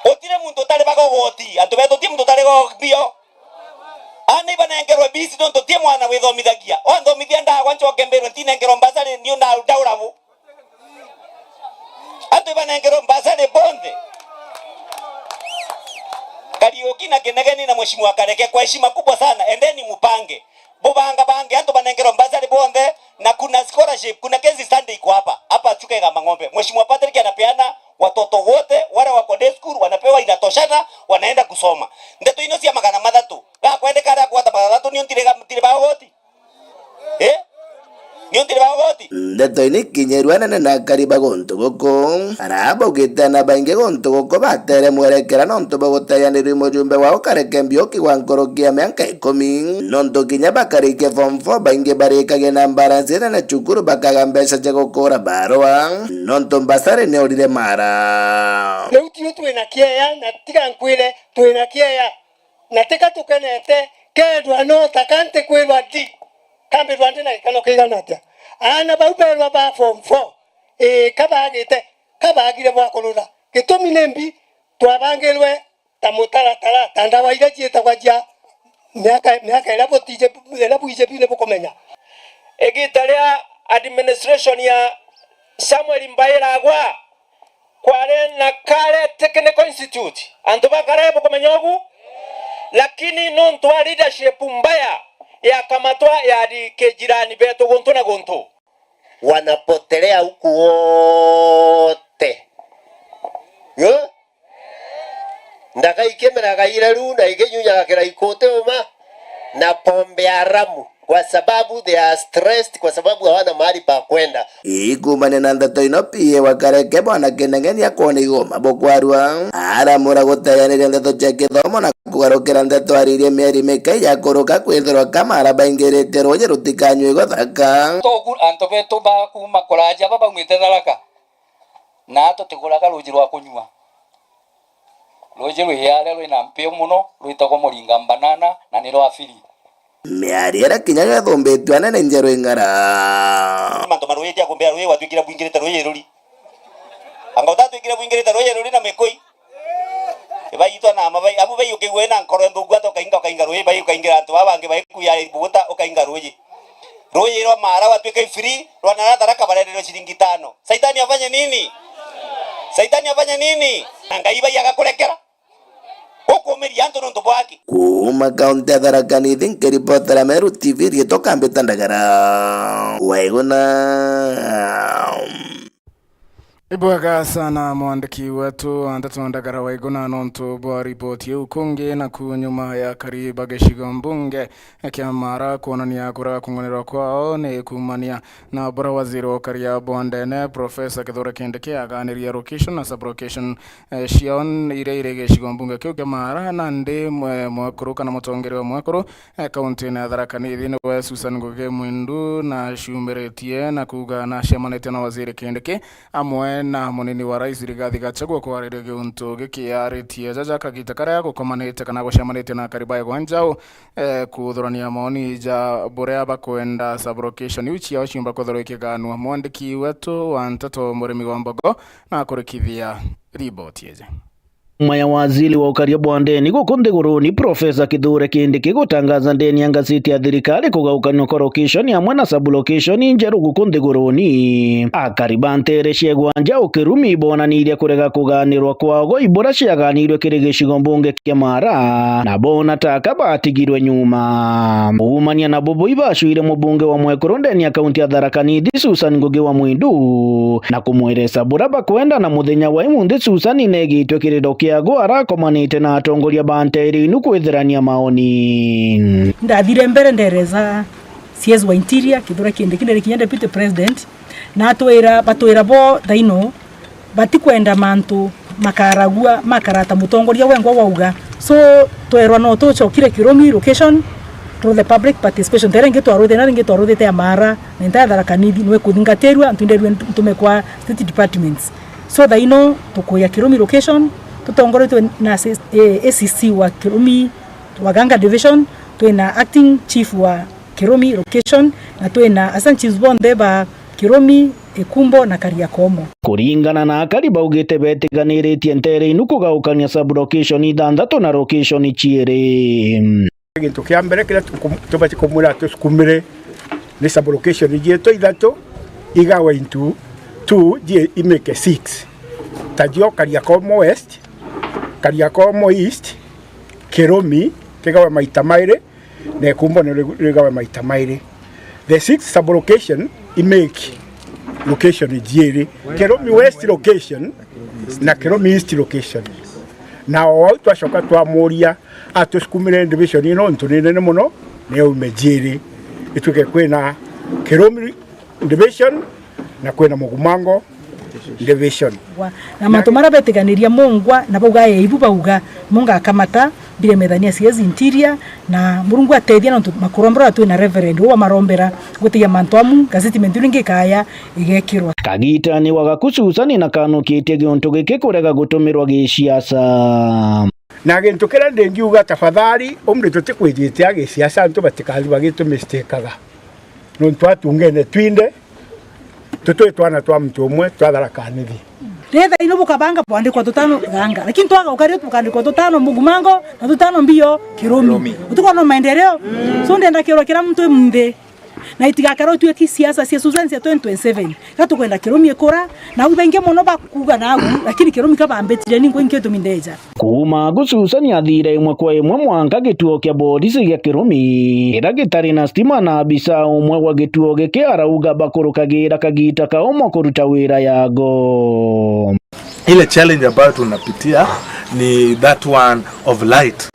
Gutiri muntu utaribaga ugoti, antu betu ti muntu utaribaga mbio. Aana ibanengerwe bisi nontu ti mwana withomithagia. Wanthomithia ndagwa ncoke mbirwe ntinengerwe mbasari, niu ndaura bu. Antu ibanengerwe mbasari bonthe. Kariuki na Kinegeni na Mheshimiwa Kareke, kwa heshima kubwa sana, endeni mupange. Bubanga bange antu banengerwe mbasari bonthe, na kuna scholarship, kuna case study iko hapa. Hapa Chuka Igamba Ng'ombe. Mheshimiwa Patrick anapeana watoto wote, wale wako day school, wanapewa inatoshana, wanaenda kusoma. Ndeto ino cia magana mathatu. Gakwendeka aria kwata magana mathatu, nio ntiri ga-, ntiri ba ugoti. Eh? Nio ntiri ba ugoti. Ndeto ini ikinyirue anene na akari ba guntu guku, aria baugite na baingi guntu guku batere mwerekera nontu bwa guteyanirua mujumbe wao Kareke Mbiuki wa nkuruki ya mianka ikumi, nontu kinya bakarikia form four baingi barikagia na mbara nene na cukuru bakaga mbeca cia gukura barua, nontu mbasari ni urire mara. Riu tiu twina kieya, na tiga nkwire, twina kieya. Na tika tukenete, kendwa no taka ntikwirwa ndi, kambirwa ndi na gikeno kigana atia? Aana bau berwa ba form four, ii, kabagite, kabagire bwa kurura. Gitumi ni mbi, twabangirwe ta mutaratara, ta ndawa iria ciitagwa cia miaka, miaka iria butije, iria bwije biu ni bukumenya. Igita ria administration ya Samuel Mbairagwa, kwari na Kare Technical Institute. Antu ba Kare bukumenya ugu? Lakini nontu wa leadership mbaya ya kamatwa ya ri-, kijirani betu guntu na guntu. Wanapotelea huku wote. Eh? Ndaka ikimeraga ireru na ikinyunyaga kiraikuti uma na pombe haramu, kwa sababu they are stressed, kwa sababu hawana mahali pa kwenda. Ikumania na ndeto ino, P A wa Kareke Bwana Kinegeni akwona igoma bukwarua, aramura guteyaniria ndeto cia kithomo na kugarukira ndeto aririe mieri mike ya kuruka kwithirwa kamara baingirite ruuji rutikanyue igwa Tharaka. Togu antu betu ba kuuma kuraja ba baumite Tharaka, na tutiguraga ruuji rwa kunyua. Ruuji rwi aria rwi na mpio mono rwitagwa Muringa Mbanana, na ni rwa free. Miario iria kinya yo ithumbitue anene njeru ing'ara. Mantu ma ruuji tia kumbia ruuji gwatuikire bwingirite ruuji ruri. Anga utatuikire bwingirite ruuji ruri na mikui? Ibaitwa na ama bai, abu bai ukigua ina nkoro nthuku ata ukainga, ukainga ruuji, bai ukaingira antu baba bangi baikuya ibuguta, ukainga ruuji. Ruuji rwa mara watuika free, rwa na Tharaka barenderio ciringi tano. Saitani afanye nini? Saitani afanye nini? Na Ngai bai agakurekera. Gukumiria antu nontu bwaki. Kuuma kaunti ya Tharaka Nithi, nkiripotera Meru T V, riitwa Kambita Ndagara. Waiguna. Ibwega sana mwandiki wetu wa ndeto Ndagara Waiguna nontu bwa ripoti iu. Kungi naku nyuma ya akari ba gicigo mbunge kia Mara kwonania kurega kung'onerwa kwao ni kumania na bura waziri wa ukaria bwa ndene Professor Kithure Kindiki aganirie location na sub-location, eh, ciao iria iri gicigo mbunge kiu kia Mara, nandi mwe-, mwekuru kana mutongeria wa mwekuru, eh, kaunti-ini ya Tharaka Nithi niwe Susan Ngugi Mwindu na ciumiritie na kuuga na acemanitie na waziri Kindiki amwe na munini wa rais Rigathi Gachagua kwariria giuntu giki. Aritie jaja kagita karia gukomanite kana gucemanitie na akari ba Igwa Njau, eh, kuthurania maoni ja buria bakwenda sub-location iu ciao ciumba kwithirwa ikiganua. Mwandiki wetu wa nteto Murimi wa Mbogo na kurikithia riboti iji. Nyuma ya waziri wa ukaria bwa ndeni guku nthiguruni, Professor Kithure Kindiki gutangaza ndeni ya ngazeti ya thirikari kugaukanua kwa location amwe na sub-location njeru guku nthiguruni, akari ba ntere cia Igwa Njau Kirumi bonanirie kurega kuganirwa kwao gwa ibura ciaganirwe kiri gicigo mbunge kia Mara, na bona taka batigirwe nyuma. Kuumania na bubu ibacwire mubunge wa mwekuru ndeni ya kaunti ya Tharaka Nithi, Susan Ngugi wa Mwindu, na kumweresa bura bakwenda na muthenya wa imunthi Susan negitwe kiriro kiago arakomanite na atongoria ba ntere inu kwithirania maoni. Ndathire mbere ndereza C S wa Interior, Kithure Kindiki, ndari kinya Deputy President, na atwira, batwira bo thaino batikwenda mantu makaragua makarata mutongoria wengwa wauga. So, twerwa no tucokire Kirumi location through the public participation. Tere ingi twarwite, na ringi twarwite ya Mara, na entire Tharaka Nithi, nwe kuthingatirua, ntunderue ntume kwa state departments. So, thaino tukuya Kirumi location, tutongoretwe na A C C wa Kirumi, wa Ganga Division, twina acting chief wa Kirumi location, na twina assistant chiefs bonthe ba Kirumi, Ikumbo na Kariakomo. Kuringana na akari baugite betiganiritie nteere inu kugaukania sub-location ithanthatu na location ciiri. Gintu kia mbere kiria tukum-, tubati kumwira atusukumire ni sub-location cietu ithatu igawe into two, ji-, imike six. Tacio Kariakomo West, Kariakomo East, Kirumi kigawe maita mairi, na Ikumbo ni ri-, rigawe maita mairi. The six sub-location i make location jiiri, Kirumi West location na Kirumi East location. Na o au twacoka twamuria atusukumire division ino nontu ni nene mono, ni aume jiiri, ituike kwina Kirumi division na kwina Mugumango division. Wa-, na mantu maria betiganiria mungwa na bauga, "Ee, ibu bauga, mungakamata, mbire methania C S interior, na Murungu atethia nontu makurombera twina reverend, uu amarombera, gutigia mantu amu, gazeti mentu ringi ikaya igekirwa." Kagitani wa Gakusu Susani na kanukitie giuntu giki kurega gutumirwa gisiasa. Na gintu kiria ndingiuga, tafadhali, umri tutikwijite a gisiasa, antu batikathi bagitumistikaga. Nontu atungene twinde, tutwi twana twa muntu umwe twa Tharaka Nithi. Ritha ino bukabanga bwandikwa tutano ganga, lakini twagauka rio tukandikwa tutano Mugumango na tutano mbio Kirumi. Kirumi. Utuko no maendeleo. So ndenda kirwa kira muntu imunthi. Na itigakara utue ki siasa cia Susan cia twenty twenty-seven. Ga tukwenda Kirumi ikura, na u baingi mono bakuga nagu, lakini Kirumi kabambitire ningwe nkio tumindeja. Kuuma Gususani athire imwe kwa imwe mwanka gituo kia borisi gia Kirumi, kira gitari na stima, na abisa umwe wa gituo giki arauga bakurukagira kagita kauma kuruta wira yago. Ile challenge ambayo tunapitia ni that one of light.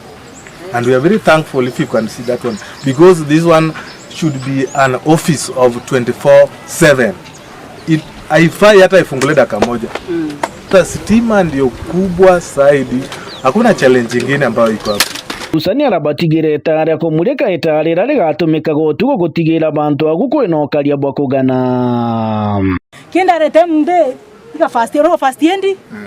And we are very thankful if you can see that one, because this one should be an office of twenty-four seven. It, haifai hata ifunguliwe dakika moja. Mm. Sasa stima ndio kubwa zaidi. Hakuna challenge ingine ambayo iko hapo. Susani arabatigire itaari ya kumulika itaari riria rigatumikaga utuku gutigira bantu agu kwina ukaria bwa kugana. Kindarete nthi, iga first aid, no first aid? Mm.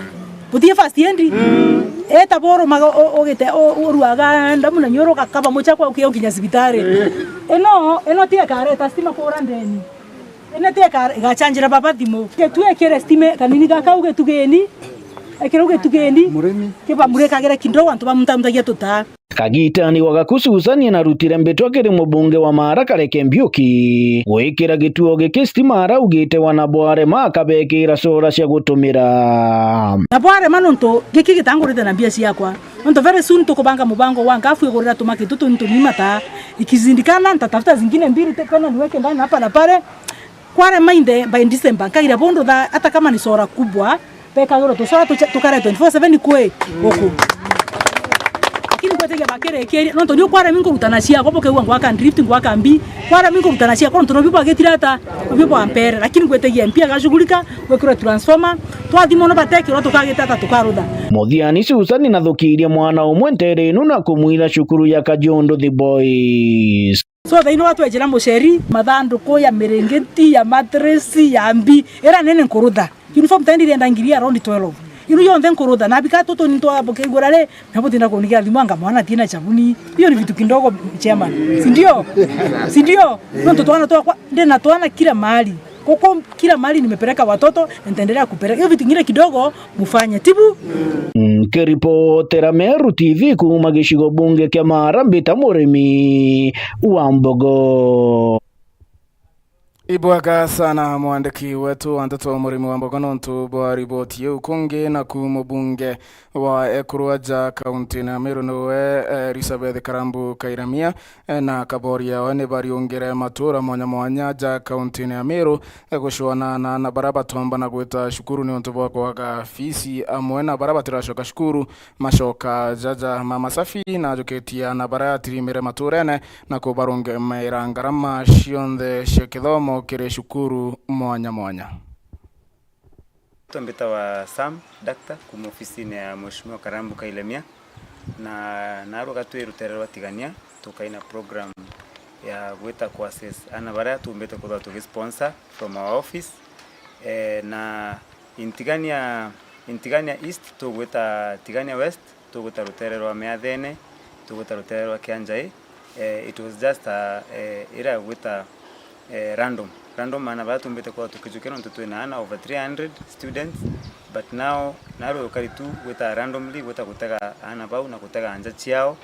Butie first aid? Mm. Eta boro maga o-, ogite o-, oruaga ndamu na nyoro gakaba mucha kwa ukio kinya cibitari. Eh. Ino, ino tie kareta stima kura ndeni. Ino tie kar-, igachanjira baba thimu. Getue kire stima kanini gaka ugetugeni. Ekire ugetugeni. Murimi. Kiba murekagire kidogo antu bamuntamutagia tutaa. Kagitani wa Gakusu Susani narutire mbitwa kiri mubunge wa Maara Kareke Mbiuki gwikira gituo giki stima araugite wana bwarema akabekira solar cia gutumira. Na bwarema nontu giki gitangurite na mbia ciakwa. Nontu very soon tukubanga mubango wa ngafu igurira tumaki tutu tunini mata ikizindikana, nitatafuta zingine mbili te-, kana niweke ndani hapa na pale. Kwarema inde by December, nkagira bundu tha, hata kama ni sora kubwa, bekagirwa tusora tucha-, tukare twenty-four seven kwi guku. Lakini ngwetagia bakirikiria, nontu ni ukwaremi nkurutana ciakwa, bukeigua ngwaka drift, ngwaka mbi, kwaremi nkurutana ciakwa, nontu nobio bwagitire ata, nobio bwa mpere. Lakini ngwetagia M P agashughulika, gwikirwe transformer, twathimwa no batekirwa tukagita ata tukarutha. Muthiani Susani nathukirie mwana umwe ntere inu na kumwira cukuru ya Kajiundu The Boys. So, thaino watwejera muceri, mathanduku ya miringiti, ya mattress, ya mbi, ira nene nkurutha. Uniform thaino irienda ngiri around twelve. Inu yonthe nkurutha, na bika tutu ni twa bukigura ri, na butinda kunigira thimu anga mwana tina chabuni. Hiyo ni vitu kidogo, chairman. Si ndio? Si ndio? Nontu twana twakwa, ndina twana kila mahali. Kuko kila mahali nimepeleka watoto, na nitaendelea kupeleka. Hiyo vitu ingine kidogo, mufanye. Tibu? Nkiripotera Meru T V kuuma gicigo bunge kia Maara, mbita Murimi wa Mbogo. Ibwega sana mwandiki wetu wa nteto Murimi wa Mbogo nontu bwa riboti iu. Kungi naku mubunge wa ekuru aja kaunti ya Meru niwe, eh, Elizabeth Karambu Kairamia, eh, na Kaboria we ni bariungire matura mwanya mwanya ja kaunti ya Meru, eh, gucwana na, na baria batombana gwita cukuru niuntu bwa kwaga fees, amwe na baria batiracoka cukuru macoka jaja. Mama Safi najukitie na baria atirimire maturene na kubarungamira ngarama cionthe cia kithomo kiri cukuru mwanya mwanya. Mbitawa Sam Doctor, kuma ofisini ya Mheshimiwa Karambu Kailemia, na narua gatwi rutere rwa Tigania, tukaina program ya gwita ku assess ana baria tumbite kuthwa tugisponsor from our office. Eh, na in Tigania, in Tigania East tugwita Tigania West, tugwita rutere rwa Miathene, tugwita rutere rwa Kianjai. Eh, it was just a, eh, ira gwita, eh, random. random aana baria tumbite kwithirwa tukijukia, nontu twina aana over three hundred students, but now narwe ukari tu gwita randomly, gwita gutega aana bau na gutega nja ciao,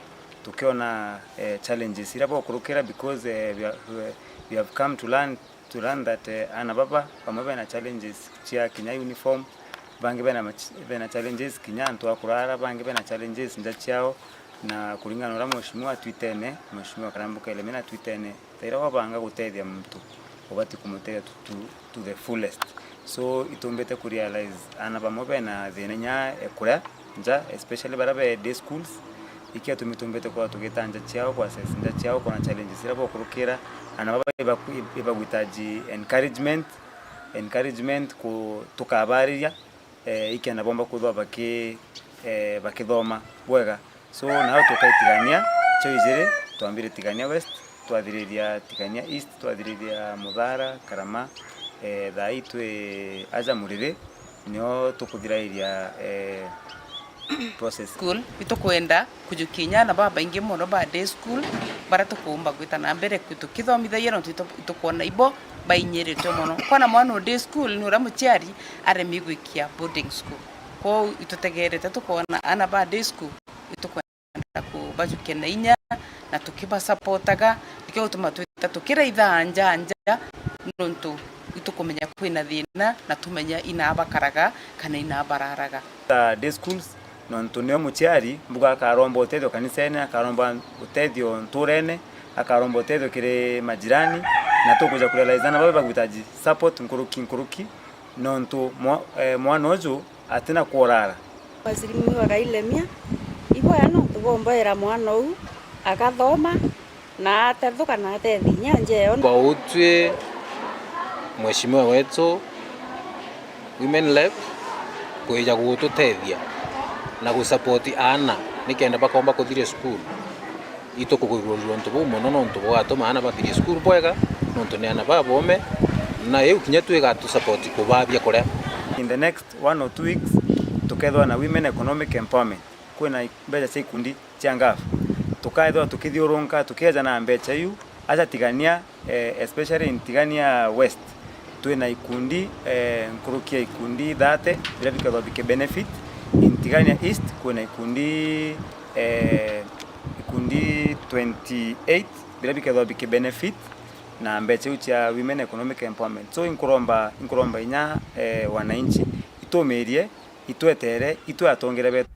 tukiona, eh, challenges iria bokurukira, because, eh, we are, we, we have come to learn, to learn that, eh, aana baba bamwe bena challenges cia kinya uniform, bangi bena mach-, bena challenges kinya antu a kurara, bangi bena challenges nja ciao, na kuringana na uria mheshimiwa atwitene, mheshimiwa Karambu Kalemera atwitene, thaira wabanga gutethia muntu, ubati kumutethia to, to, to the fullest. So, itumbite ku realize aana bamwe bena thina inya e kuria nja, especially baria be day schools. Iki atumi tumbite kwithirwa tugita nja ciao, ku assess nja ciao, kwona challenges iria bokurukira, aana baba ibaku-, ibagwitaji encouragement, encouragement ku-, tukabariria, eh, ikenda bomba kwithirwa baki-, eh, bakithoma bwega. So, nao tukai Tigania, cio ijiri, twambire Tigania West, twathiriria Tigania East, twathiriria Muthara, Karama, eh, thaa ii twi aja Muriri, nio tukuthirairia, eh, process. School, itukwenda kujukia inya aana babaingi mono ba day school, baria tukuumba gwita na mbere ku-, tukithomithagia, nontu itu-, itukwona ibo bainyirite mono. Kwona mwana u day school ni uria muciari aremi gwikia boarding school. Kwou itutegerete tukwona aana ba day school, itukwenda kubajukia na inya na tukibasupportaga, nikio gutuma twita tukiraitha nja nja, nontu itukumenya kwina thina na tumenya inaa bakaraga kana inaa bararaga. Ta day schools, nontu nio muciari mbuga akaromba utethio kanisene, akaromba utethio nturene, akaromba utethio kiri majirani, na tukuja kurealize aana baba bagwitaji support nkuruki nkuruki, nontu mwa-, eh, mwana uju atina kworara. Waziri Mwinyi wa Kailemia, iboya nontu bwomboera mwana uu akathoma na atethuka na atethi inya njeyo. Kwa utwi mheshimiwa wetu Women Rep kwija gututethia na gusupport aana nikenda bakomba kuthiria cukuru. Itukugwirua untu buu mono nontu bugatuma aana bathiria cukuru bwega, nontu ni aana babome, na iu kinya tu igatusupport kubaa biakuria. In the next one or two weeks, tukethwa na women economic empowerment. Kwina mbeca cia ikundi cia ngaf. Tukaethwa tukithiurunka, tukieja na mbeca iu, aja Tigania, eh, especially in Tigania West, twina ikundi, eh, nkuruki ya ikundi thirty, biria bikethwa bikibenefit. In Tigania East, kwina ikundi, eh, ikundi twenty-eight, biria bikethwa bikibenefit na mbeca iu cia women economic empowerment. So, inkuromba, inkuromba inya, eh, wananchi, itumirie, itwetere, itwe atongeria betu.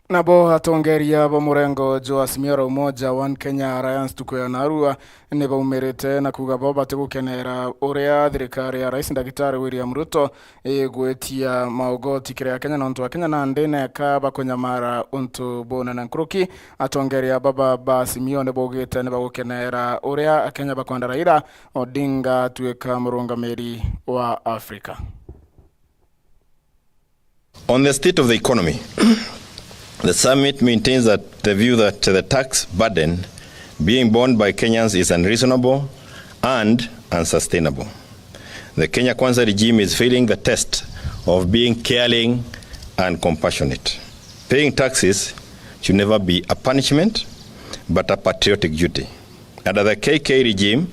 Nabo atongeria ba murengo jwa Azimio la Umoja One Kenya Alliance ntuku ya narua ni baumirite na kuuga bo batigukenera uria thirikari ya Rais Ndagitari William Ruto igwitia maugoti kiri Akenya, nontu Akenya nandi neka bakunyamara untu bunene nkuruki. Atongeria baba ba Azimio ni baugite ni bagukenera uria Akenya bakwenda Raila Odinga atuika murungamiri wa Afrika. On the state of the economy, the summit maintains that the view that the tax burden being borne by Kenyans is unreasonable and unsustainable. The Kenya Kwanza regime is failing the test of being caring and compassionate. Paying taxes should never be a punishment, but a patriotic duty. Under the K K regime,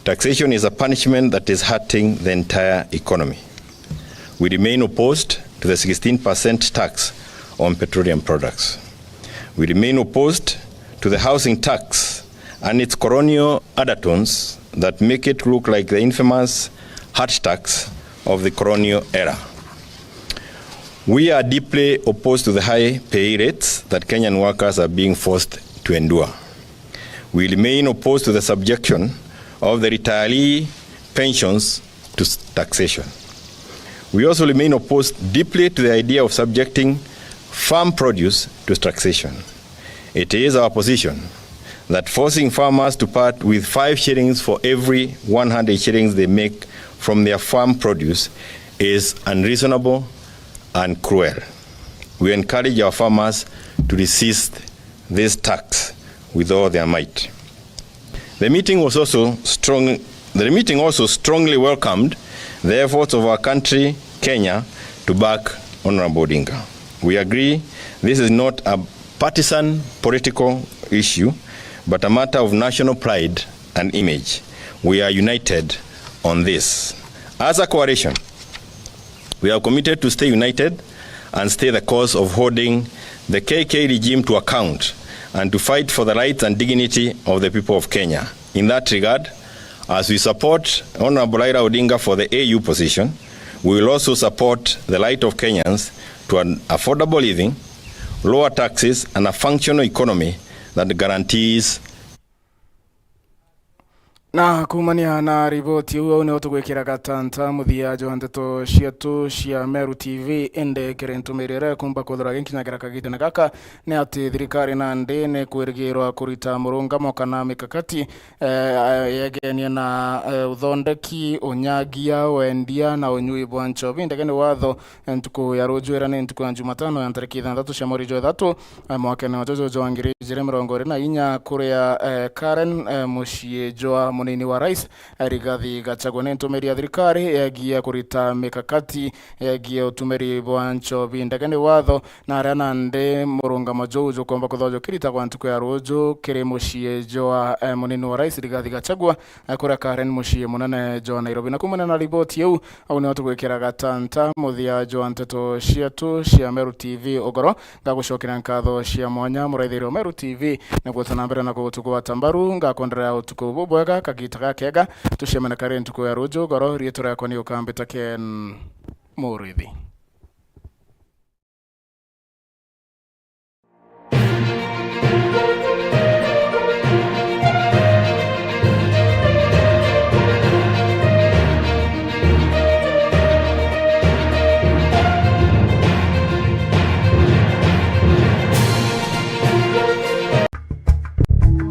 taxation is a punishment that is hurting the entire economy. We remain opposed to the sixteen percent tax on petroleum products. We remain opposed to the housing tax and its colonial undertones that make it look like the infamous hut tax of the colonial era. We are deeply opposed to the high pay rates that Kenyan workers are being forced to endure. We remain opposed to the subjection of the retiree pensions to s-, taxation. We also remain opposed deeply to the idea of subjecting farm produce to taxation. It is our position that forcing farmers to part with five shillings for every one hundred shillings they make from their farm produce is unreasonable and cruel. We encourage our farmers to resist this tax with all their might. The meeting was also strong, the meeting also strongly welcomed the efforts of our country, Kenya, to back Honorable Odinga. We agree this is not a partisan political issue, but a matter of national pride and image. We are united on this. As a coalition, we are committed to stay united and stay the course of holding the K K regime to account and to fight for the rights and dignity of the people of Kenya. In that regard, as we support Honourable Raila Odinga for the A U position, we will also support the right of Kenyans to an affordable living, lower taxes, and a functional economy that guarantees Na kuumania na riboti iu, au nio tugwikira gatanta muthia jwa ndeto cietu cia Meru T V. Indi kiri ntumiri iria ikumba kwithirwa ginkinyagira kagitene gaka, ni ati thirikari nandi ni kwirigirwa kurita murungamo kana mikakati, eh, yegenie na, eh, uthondeki, unyagia, wendia na unyui bwa nchobi ndegene watho, eh, ntuku ya ruju, ira ni ntuku ya Jumatano ya ntariki ithanthatu cia mweri jwa ithatu, eh, mwakene wa juju jwa ngiri ijiri mirongo iri na inya, kuria, eh, Karen, eh, mucii jwa munini wa rais, eh, Rigathi Gachagua. Ni ntumiri ya thirikari yegie kurita mikakati yegie utumiri bwa nchobi ndegene watho, na aria nandi murungamo juu jukomba kwithirwa jukiritagwa ntuku ya ruju kiri mucii jwa, eh, munini wa rais Rigathi Gachagua, eh, kuria Karen mucii munene jwa Nairobi. Na kuumania na riboti iu, au nio tugwikira gatanta muthia jwa nteto cietu cia Meru T V ugoro. Ngagucokeria nkatho cia mwanya muraithiria wa Meru T V, niguo tuna mbere na gutugwata mbaru. Ngakwenderea utuku bubwega, kagita gakega, tucemene kari ntuku ya ruju ugoro. Riitwa riakwa ni Ukambita Ken Murithi.